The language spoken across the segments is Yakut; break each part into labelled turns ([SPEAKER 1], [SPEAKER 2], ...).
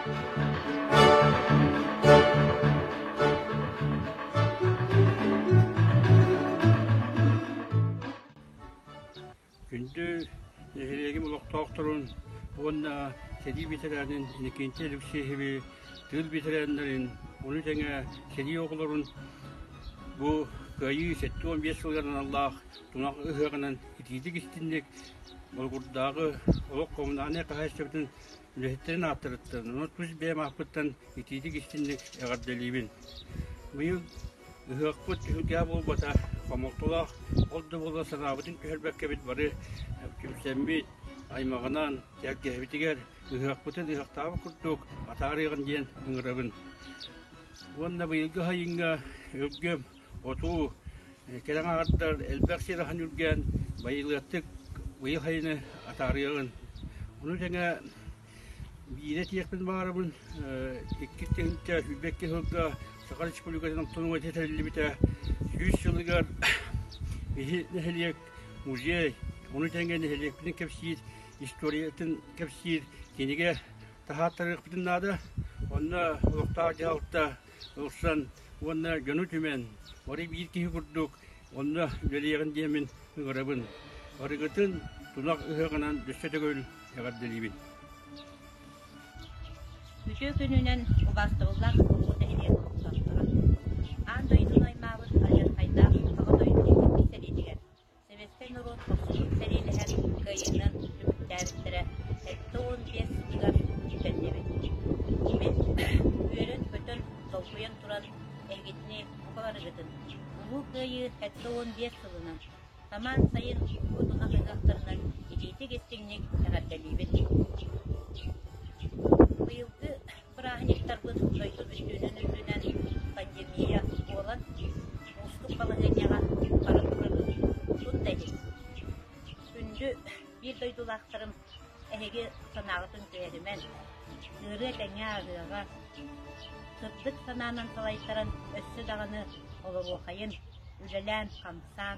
[SPEAKER 1] Күндү нэһилиэгим олохтоохторун уонна сэрии ветеранын Иннокентий Алексеевы, тыыл ветераннарын, ону тэҥэ сэрии оҕолорун бу Кыайыы 75 сылыгар аналлаах тунах ыһыаҕынан итиитик-истинник Болугурдааҕы олох коммунальнай хаһаайыстыбатын үлэһиттэрин ааттарыттан, ону тус бэйэм ааппыттан итиитик-истинник эҕэрдэлиибин. Быйыл ыһыахпыт түһүлгэһэ буолбата хомолтолоох, ол да буоллар санаабытын түһэрбэккэбит бары түмсэммит, аймаҕынан, тэлгэһэбитигэр ыһыахпытын ыһыахтаабыт курдук атаарыаҕын диэн ыҥырабын. Уонна быйылгы сайыҥҥа өлгөм отуу кэлэн аҕардар элбэх сир аһын үргээн байылыаттык быйыл сайыны атаарыаҕын. Ону тэҥэ биирэ этиэхпин баҕарабын, 2022 сылга Саха Республикатын автономията тэриллибитэ 100 сылыгар биһи нэһилиэк музей, ону тэҥэ нэһилиэкпитин кэпсиир, историятын кэпсиир кинигэ таһааттарыахпытын наада. Онно олохтоох дьаһалта ылсан уонна дьону түмэн, бары биир киһи курдук онно үлэлиэҕин диэммин ыҥырабын. Барыгытын тунах ыһыаҕынан өссө төгүл эҕэрдэлиибин.
[SPEAKER 2] Үтүө күнүнэн убаастабыллаах улуу нэһилиэк олохтоохторо! Аан дойдуну аймаабыт алдьархайдаах Аҕа дойду иккис сэриитигэр Советскай норуот хорсуннук сэриилэһэн кыайыынан түмүктээбиттэрэ 75 сылыгар үктэннибит. Мин үөрэн-көтөн, долгуйан туран эһигитини бука барыгытын Улуу Кыайыы 75 сылынан самаан сайын уотунах ыһыахтарынан итиитик-истиҥник эҕэрдэлиибин. Быйылгы бырааһынньыктарбыт дойду бүттүүнүн үрдүнэн пандемия буолан, уустук балаһыанньаҕа бара турарын тун да иһин, күндү биир дойдулаахтарым, эһиги санааҕытын түһэримэн, ыарыы этэҥҥэ ааһыаҕа, сырдык санаанан салайтаран өссө даҕаны олоруохайын, үлэлээн-хамсаан,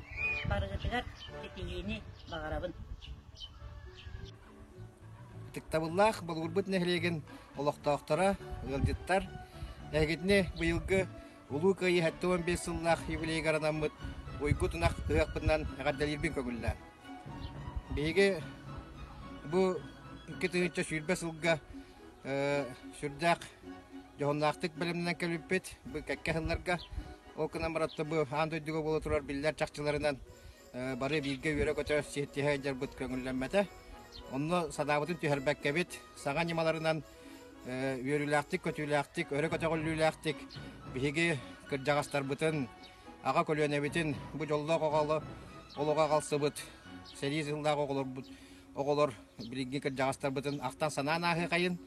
[SPEAKER 2] барыгытыгар ситиһиини баҕарабын.
[SPEAKER 3] Ытыктабыллаах Болугурбут нэһилиэгин олохтоохторо, ыалдьыттар, эһигитини быйылгы Улуу Кыайыы 75 сыллаах юбилейыгар анаммыт Уйгу тунах ыһыахпытынан эҕэрдэлиирбин көҥүллээн. Биһиги бу 2020 сылга сүрдээх дьоһуннаахтык бэлэмнэнэн кэлбиппит бу кэккэ сылларга. Ол гынан баран бу аан дойдуга буола турар биллэр чахчыларынан бары бииргэ үөрэ-көтө сиэттиһэ сылдьарбыт көҥүллэммэтэ. Онно санаабытын түһэрбэккэбит, саҥа ньымаларынан үөрүүлээхтик, көтүүлээхтик, өрө көтөҕүллүүлээхтик биһиги кырдьаҕастарбытын, аҕа көлүөнэбитин бу дьоллоох оҕоло олоҕо аҕалсыбыт сэрии сыллаах оҕолорбут оҕолор билиҥҥи кырдьаҕастарбытын ахтан-санаан ааһыахайын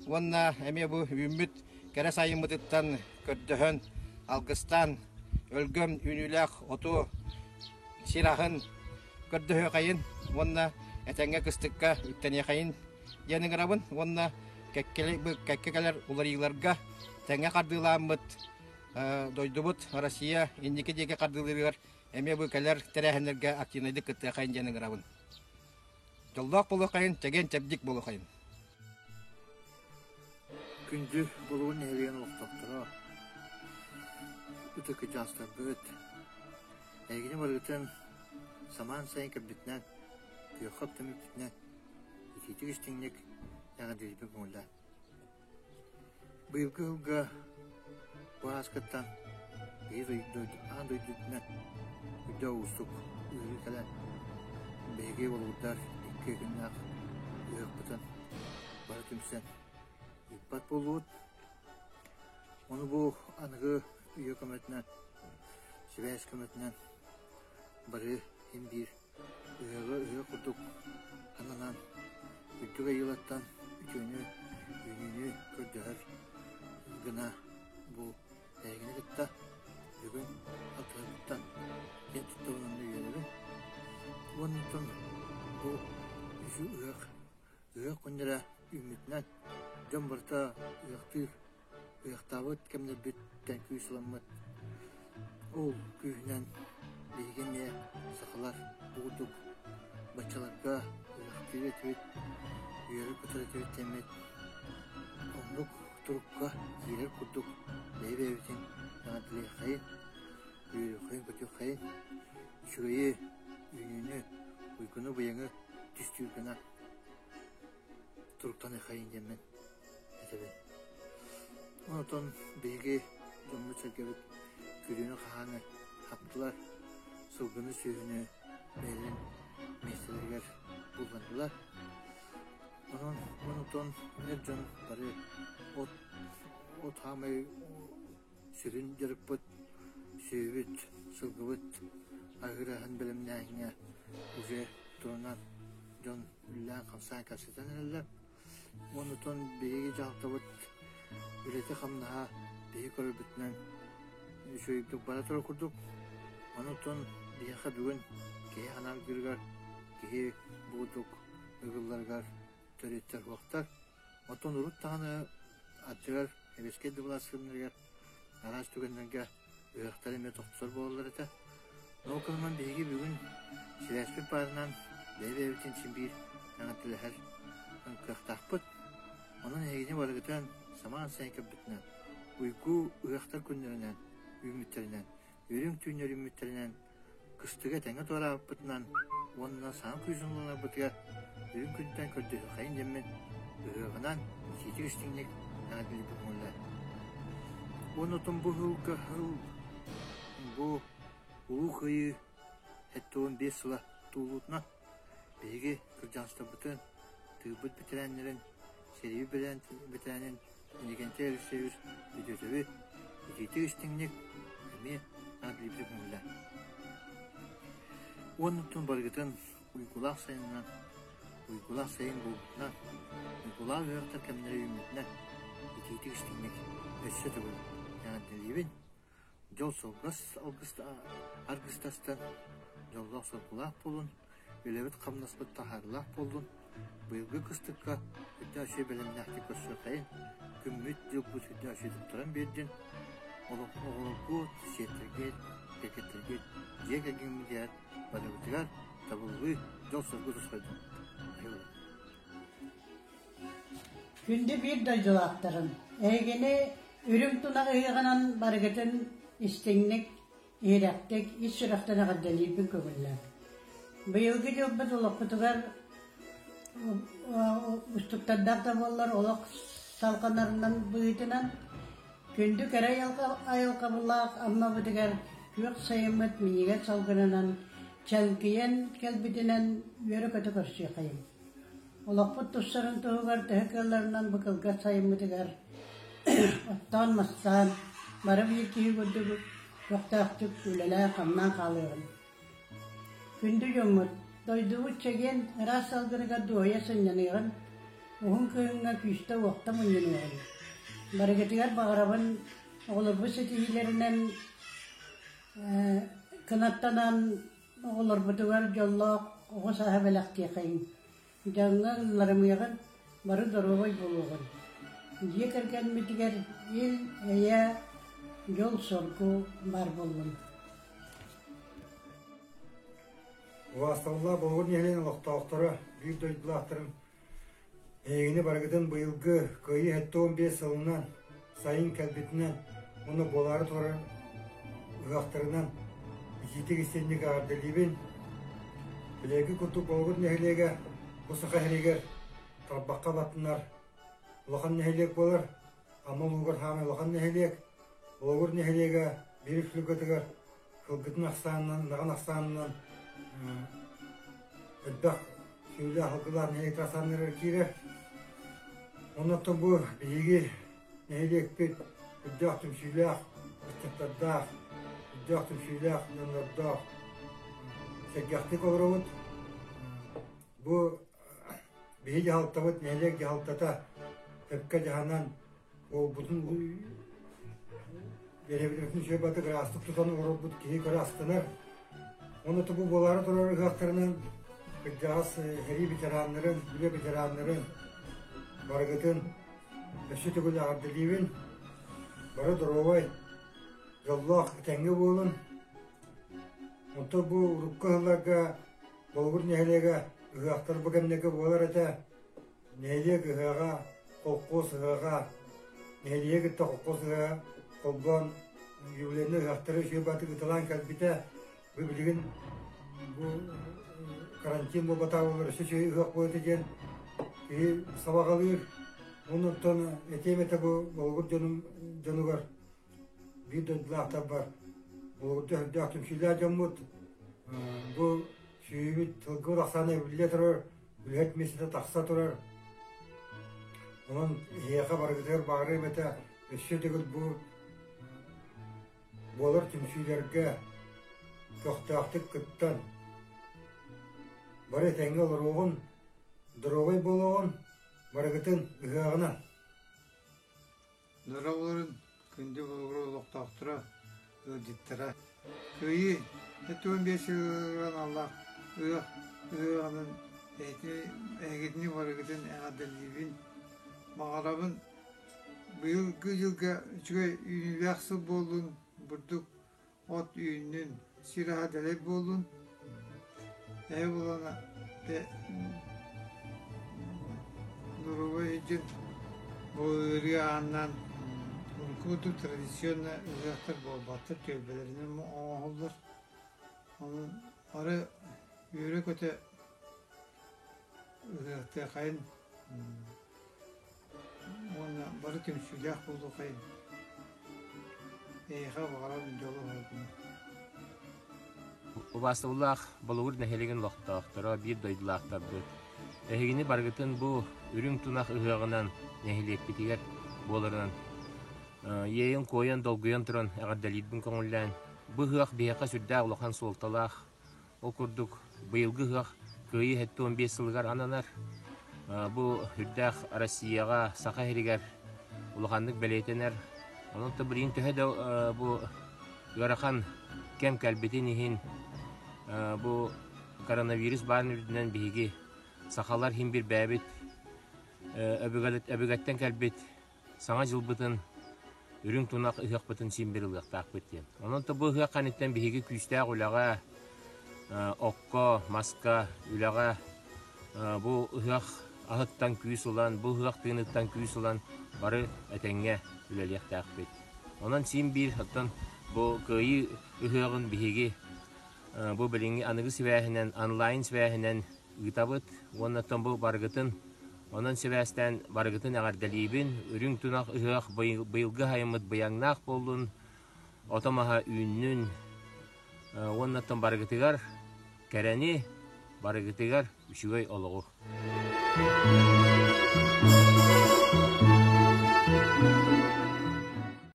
[SPEAKER 3] уонна эмиэ бу үүммүт кэрэ сайыммытыттан көрдөһөн, алгыстаан өлгөм үүнүүлээх оту, сир аһын көрдөһүөхэйин уонна этэҥҥэ кыстыкка үктэниэхэйин диэн ыҥырабын уонна кэккэ кэлэр уларыйыыларга тэҥҥэ хардыылааммыт дойдубут Россия инники диэки хардыылыырыгар эмиэ бу кэлэр тэрээһиннэргэ активнайдык кыттыахайын диэн ыҥырабын. Дьоллоох буолуоххайын, чэгиэн-чэбдик буолуоххайын.
[SPEAKER 4] Күндү Болугур нэһилиэгин олохтоохторо, ытык кырдьаҕастарбыт, эһигини барыгытын самаан сайын кэлбитинэн, күөххэ үктэммиппитинэн итиитик истиҥник эҕэрдэлиирбин көҥүллээн. Быйылгы сылга бу ааскыттан биһиги аан дойду үрдүнэн үрдэ уустук ыарыы кэлэн, биһиги болугурдар икки күннээх ыһыахпытын бары түмсэн ыыппат буоллубут. Ону бу аныгы үйэ көмөтүнэн, сибээс көмөтүнэн бары син биир Ыһыаҕы ыһыах курдук ананан, үрдүк айыылартан үтүөнү, үүнүүнү көрдөһөр гына бу эһигини кытта бүгүн алтыһарбыттан киэн туттабын уонна үөрэбин. Уонна оттон бу үсү ыһыах ыһыах күннэрэ үүммүтүнэн дьон барыта ыһыахтыыр Ыһыахтаабыт кэмнэрбиттэн күүс ыламмыт, ол күүһүнэн биһиги эмиэ сахалар бу курдук баччаларга ыһыахтыыр этибит, үөрэр-көтөр этибит диэммит оннук. турукка киирэр курдук бэйэ-бэйэбитин эҕэрдэлиэххэйин, үөрүөххэйин-көтүөххэйин, үчүгэйи, үүнүүнү, уйгуну-быйаҥы түстүүр гына туруктаныаххайын диэммин этэбин. Онтон биһиги дьоммут-сэргэбит күрүөнү-хаһааны хаптылар, сылгыны-сүөһүнү бэйэлэрин миэстэлэригэр буллардылар. Онон онтон эр дьон бары от от хаамай сүрүн дьарыкпыт сүөһүбүт, сылгыбыт аһыыр аһын бэлэмнээһиҥҥэ уже турунан дьон үлэлээн-хамсаан кэпсэтэн эрэллэр. Онтон биһиги дьаһалтабыт үлэтэ-хамнаһа биһи көрөрбүтүнэн үчүгэйдик бара турар курдук. Онтон биһиэхэ бүгүн киһи анаан киһи бу курдук ыгылларыгар төрүттэр суохтар. Оттон урут даҕаны ардыгар Сэбиэскэй да былаас кэмнэригэр араас түгэннэргэ ыһыахтар эмиэ тохтотор буолаллар этэ. Ол гынан биһиги бүгүн сибээспит баарынан бэйэ-бэйэбитин син биир эҕэрдэлэһэр кыахтаахпыт. Онон эһигини барыгытын самаан сайын кэлбитинэн, уйгу ыһыахтар күннэринэн үүммүттэринэн, үрүҥ түүннэр үүммүттэринэн Кыстыгы этэҥҥэ туораабыппытынан уонна саҥа күүс ылынарбытыгар үрүҥ күнтэн көрдөһүөххэйин диэммин ыһыаҕынан итиитик истиҥник эҕэрдэлиирбит көҥүллээ. Уонна оттон бу сылга сыл бу Улуу Кыайыы 75 сыла туолуутунан биһиги кырдьаҕастарбытын, тыылбыт бэтэрээннэрин, сэрии бэтэрээнин Иннокентий Алексеевич Федотовы итиитик истиҥник эмиэ эҕэрдэлиирбит көҥүллээ. Уонна барыгытын уйгулаах сайынынан, уйгулаах сайын буолбутунан, уйгулаах үөрэхтэр кэмнэрэ үүммүтүнэн итиитик истиҥник өссө төгүл эҕэрдэлиибин. Дьол-сылгас аргыстастан, дьоллоох-соргулаах буолун, үлэбит-хамнаспыт таһаарыылаах буоллун, быйылгы кыстыкка үрдээх үчүгэй бэлэмнээхтик көрсүөххэйин, күммүт-дьылбыт үрдээх үчүгэй туттаран биэрдин, оҕолоргут, сиэттэргит, кэргэттэргит, дьиэ кэргэҥҥитигэр барыбытыгар табыллыы, дьол-соргу тосхойдун.
[SPEAKER 5] Күндү биир дойдулаахтарым, эһигини үрүҥ тунах ыһыаҕынан барыгытын истиҥник, иһирэхтик, ис сүрэхтэн эҕэрдэлиирбин көҥүллээх. Быйылгы дьылбыт олохпутугар устуктардаах да буоллар олох салҕанарынан быһыытынан күндү кэрэ айылҕабылаах Аммабытыгар күөх сайыммыт минньигэс салгынынан чэлгийэн кэлбитинэн үөрэ-көтө көрсүөххэйиҥ. Олохпут тупсарын туһугар төһө кыалларынан бу кылгас сайыммытыгар оттоон-мастаан, бары биир киһи курдук көхтөөхтүк үлэлээн-хамнаан хаалыаҕын. Күндү дьоммут, дойдубут чэгиэн ыраас салгыныгар дуоһуйа сынньаныаҕын, уһун кыһыҥҥа күүстэ-уохта мунньунуоҕун. Барыгытыгар баҕарабын оҕолорбут ситиһиилэринэн кынаттанан Оҕолорбутугар дьоллоох оҕо сааһа бэлэхтиэхэйиҥ, дьаҥҥа ылларымыаҕын, бары доруобай буолуоҕун. Дьиэ кэргэммитигэр ил-эйэ, дьол-соргу баар буоллун.
[SPEAKER 6] Убаастабыллаах Болугур нэһилиэгин олохтоохторо, биир дойдулаахтарым Эйигини барыгытын быйылгы Кыайыы 75 сылынан, сайын кэлбитинэн уонна буолаары турар ыһыахтарынан итиитик истиҥник эҕэрдэлиибин. Билэргит курдук Болугур нэһилиэгэ бу Саха сиригэр тарбахха баттанар улахан нэһилиэк буолар. Амма улууһугар хаамай улахан нэһилиэк. Болугур нэһилиэгэ биир үксүлгэтигэр Сылгытын ахсаанынан, ынаҕын ахсаанынан элбэх сүөһүлээх сылгылаах нэһилиэктэр ахсааннарыгар киирэр. Оннуттан бу биһиги нэһилиэкпит үрдээх түмсүүлээх ыччаттардаах, үрдээх түмсүүлээх дьоннордоох сэргэхтик олоробут. Бу биһи дьаһалтабыт, нэһилиэк дьаһалтата сөпкө дьаһанан Уолбутун дэриэбинэбитин үчүгэй ыраастык тутан олорорбут киһи көрө астынар. Уонна бу буолаары турар ыһыахтарынан кырдьаҕас сэрии ветераннарын, үлэ ветераннарын барыгытын өссө төгүл эҕэрдэлиибин. Бары доруобай, дьоллоох, этэҥҥэ буолун. Онтон бу урукку сылларга Болугур нэһилиэгэ ыһыахтар бу кэмнэргэ буолар этэ. Нэһилиэк ыһыаҕа, холкуос ыһыаҕа. Нэһилиэги кытта холкуос ыһыаҕа холбоон юбилейнай ыһыахтары үчүгэй баҕатык ыыталаан кэлбитэ. Бу билигин бу карантин буолбатах буоллар өссө үчүгэй ыһыах буолуо этэ диэн киһи сабаҕалыыр. Онон этиэм этэ бу Болугур дьонум дьонугар биир дойдулаахтарбар Болугурда үрдээх түмсүүлээх дьоммут бу сүүйбүт сылгыбыт ахсаана эбиллэ турар, үлэһит миэстэтэ тахса турар. Онон эһиэхэ барыгытыгар баҕарыам этэ өссө төгүл бу буолар түмсүүлэргэ көхтөөхтүк кыттан бары этэҥҥэ олоруоҕун, доруобай буолуоҕун, барыгытын ыһыаҕынан!
[SPEAKER 7] Дорооболорун, күндү болугур олохтоохторо, ыалдьыттара. Кыайыы 75 сылыгар аналлаах ыһыах ыһыаҕынан эһигитини барыгытын эҕэрдэлиибин. Баҕарабын быйылгы дьылга үчүгэй үүнүүлээх сыл буоллун, бурдук от үүннүн, сир аһа дэлэй буоллун, эһэ булана доруобай илдьин бу ыарыы ааннаан урукку курдук традиционно ыһыахтар буолбаттар, түөлбэлэринэн оҥоһуллар. Онон бары үөрэ-көтө ыһыахтыахайын Уонна бары түмсүүлээх буолуохайын. Эйиэхэ баҕарабын дьолу оһолгуну.
[SPEAKER 8] Убаастабыллаах Болугур нэһилиэгин олохтоохторо, биир дойдулаахтарбыт. Эһигини барыгытын бу үрүҥ тунах ыһыаҕынан нэһилиэкпитигэр буоларынан иэйэн-куойан, долгуйан туран эҕэрдэлиирбин көҥүллээн, бу ыһыах биһиэхэ сүрдээх улахан суолталаах Ол курдук, быйылгы ыһыах Кыайыы 75 сылыгар ананар. Бу үрдээх Россияҕа, Саха сиригэр улаханнык бэлиэтэнэр. Онон да билигин төһө да бу ыарахан кэм кэлбитин иһин бу коронавирус баарын үрдүнэн биһиги сахалар иһин биир бэйэбит өбүгэттэн кэлбит Саҥа дьылбытын, үрүҥ тунах ыһыахпытын син бир ылыахтаахпыт диэн. Онон бу ыһыах кэнниттэн биһиги күүстээх үлэҕэ, окко, маска, үлэҕэ бу ыһыах аһыттан күүс ылан, бу ыһыах тыыныттан күүс ылан бары этэҥҥэ үлэлиэхтээхпит. Онон син биир оттон бу Кыайыы ыһыаҕын биһиги бу билиҥҥи аныгы сибээһинэн, онлайн сибээһинэн ыытабыт уонна оттон бу барыгытын онон сибээстээн барыгытын эҕэрдэлиибин. Үрүҥ тунах ыһыах быйылгы аһайыммыт быйаҥнаах буоллун, ото маһа үүннүн уонна оттон барыгытыгар кэрэни, барыгытыгар үчүгэй олоҕу.